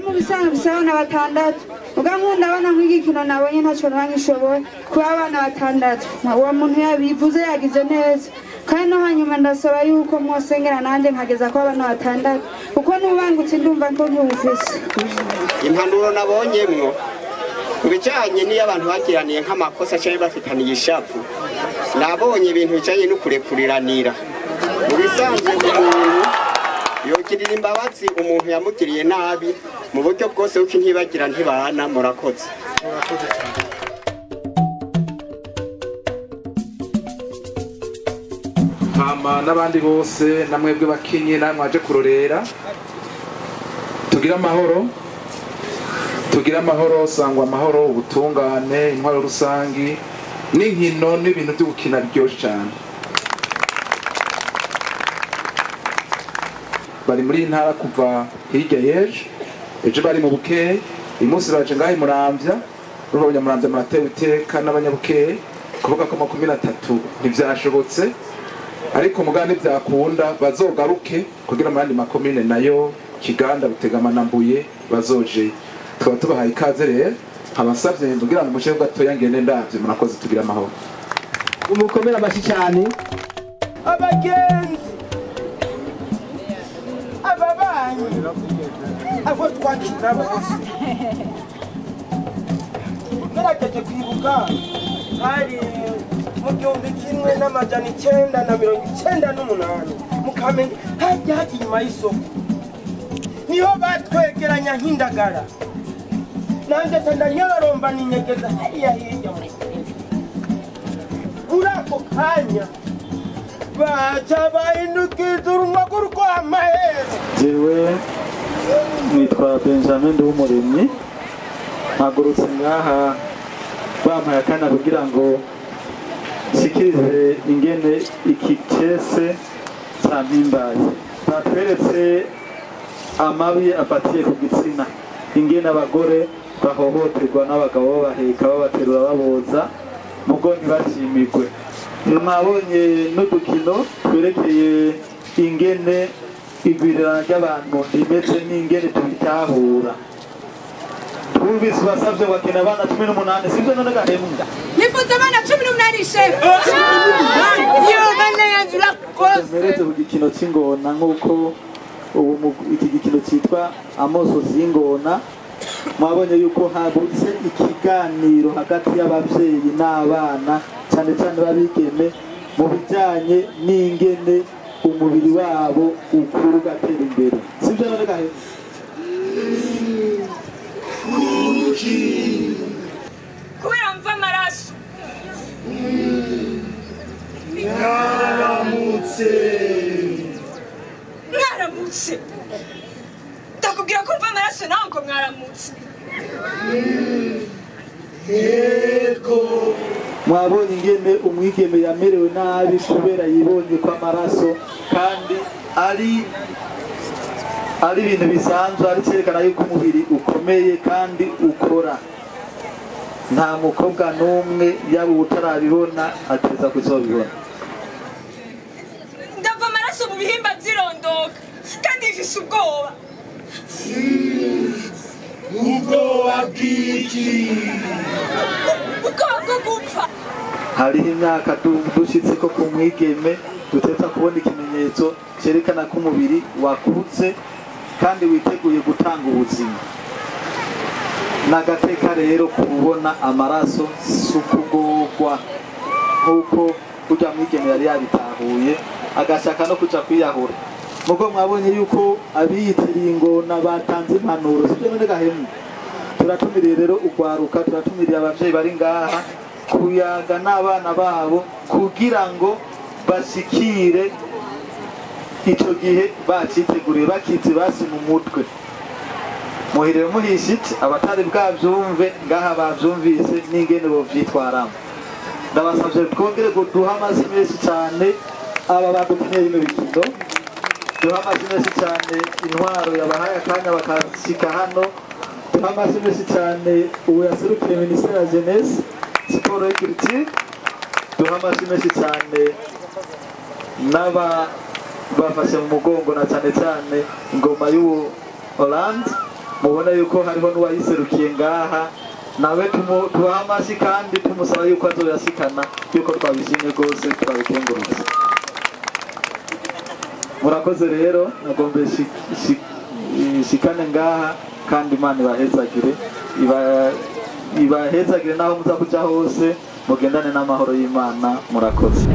Mu bisanzwe mfise abana batandatu, muga nkunda abana nk'igikino nabonye ntacyo ngishoboye kuba abana batandatu. Uwo muntu yabivuze yagize neza, kandi no hanyuma ndasaba yuko mwosengera nanjye nkageza ko abana batandatu, kuko n'ubangutse ndumva ko ntiwufise. Impanuro nabonyemwo ku bijanye n'iyo abantu bagiraniye nk'amakosa cyangwa bafitaniye ishavu, nabonye ibintu bijanye no kurekuriranira. Mu bisanzwe umuntu yogirira imbabazi umuntu yamugiriye nabi mu buryo bwose, kuko ntibagira ntibana. Murakoze. Hama n'abandi bose namwebwe bakinyi namwe mwaje kurorera, tugira amahoro, tugira amahoro, sangwa amahoro, ubutungane, intwaro rusangi n'inkino n'ibintu byo gukina biryoshye cyane. Bari muri iyi ntara kuva hirya y'ejo, ejo bari mu Bukeye, uyu munsi baje ngaho i Muramvya. Urumva abanyamuramvya muratewe iteka n'abanyabukeye, kuvuga ko 23 ntivyashobotse, ariko mugabo ntivyakunda bazogaruke kugira mu yandi makomine nayo Kiganda, Butegama na Mbuye bazoje. Tukaba tubahaye ikaze rero, nkabasavye kugira ngo musheho gatoya ngende ndavye. Murakoze, tugira amahoro. Umukomera amashyi cyane. Abagenzi, ababanyi, abo twakira bose, ngerageje kwibuka hari mu 1998 mu Kamenge, hajya hajya inyuma y'isoko, niho batwegeranya nk'indagara, nanjye ndanyororomba ninyegeza hariya hirya. Muri ako kanya baca bahindukiza urunwa rw'amahero. Jewe nitwa Benjamin Nduwumuremyi, mpagurutse ngaha bampaye akanya kugira ngo nshikirize ingene iki cese campimbaye. Batweretse amabi afatiye ku gitsina, ingene abagore bahohoterwa n'abagabo babaheka, babaterura, baboza, mugo ntibashimigwe. Mwabonye n'udukino twerekeye ingene igwirirana ry'abantu rimeze n'ingene tubitahura. Twumvise basavye bakina abana 18, sivyo none gahembwa? Nifuza abana 18 shefu. Mereze ku gikino c'ingona, nk'uko ubu iki gikino citwa amosozi y'ingona. Mwabonye yuko habutse ikiganiro hagati y'abavyeyi n'abana, cyane cyane babigeme, mu bijanye n'ingene umubiri wabo ukura ugatera imbere, sivyo none gahembwa? Kubera mva amaraso. Mwaramutse. Mwaramutse, ndakubwira ko mva amaraso nawe ngo mwaramutse. Yego. Mwabonye ingene umwigeme yamerewe nabi kubera yibonye ko amaraso, kandi ari ibintu bisanzwe, ari cyerekana yuko umubiri ukomeye kandi ukora. Nta mukobwa n'umwe yaba utarabibona ateza kuzobibona. Ndava amaraso mu bihimba by'irondoka kandi mfise ubwoba. Ubwoba bw'iki? Ubwoba bwo gupfa. Hariho imyaka dushitse ko ku mwigeme duteza kubona ikimenyetso cyerekana ko umubiri wakutse kandi witeguye gutanga ubuzima. N'agateka rero kubona amaraso si ukugorwa, nk'uko urya mwigeme yari yabitahuye agashaka no kuja kwiyahura. Mugo mwabonye yuko abiyitiriye ingona batanze impanuro, sivyo none gahemu? Turatumiriye rero ugwaruka, turatumiriye abavyeyi bari ngaha kuyaga n'abana babo kugira ngo bashikire ico gihe baciteguriye, bakizi basi mu mutwe. Muhirire muhishitse, abatari bwavyumve ngaha bavyumvise n'ingene bovyitwaramo. Ndabasavye twongere duha amazina menshi cyane aba badukinye bino bikino, duha amazina menshi cyane intwaro yabahaye akanya bakashika hano. Duha amashyi menshi cyane ubu yaserukiye Minisiteri ya Jeunesse, Sport et Culture. Duha amashyi menshi cyane n'aba bafashe mu mugongo, na cyane cyane ingoma y'ubu Hollande. Mubona yuko hariho n'uwayiserukiye ngaha, nawe tubaha amashyi kandi tumusaba yuko azoyashikana, yuko twabishimye rwose, twabikengurutse. Murakoze rero, nagombe shikane ngaha, kandi Imana ibahezagire, ibahezagire naho muza kuja hose, mugendane n'amahoro y'Imana. Murakoze.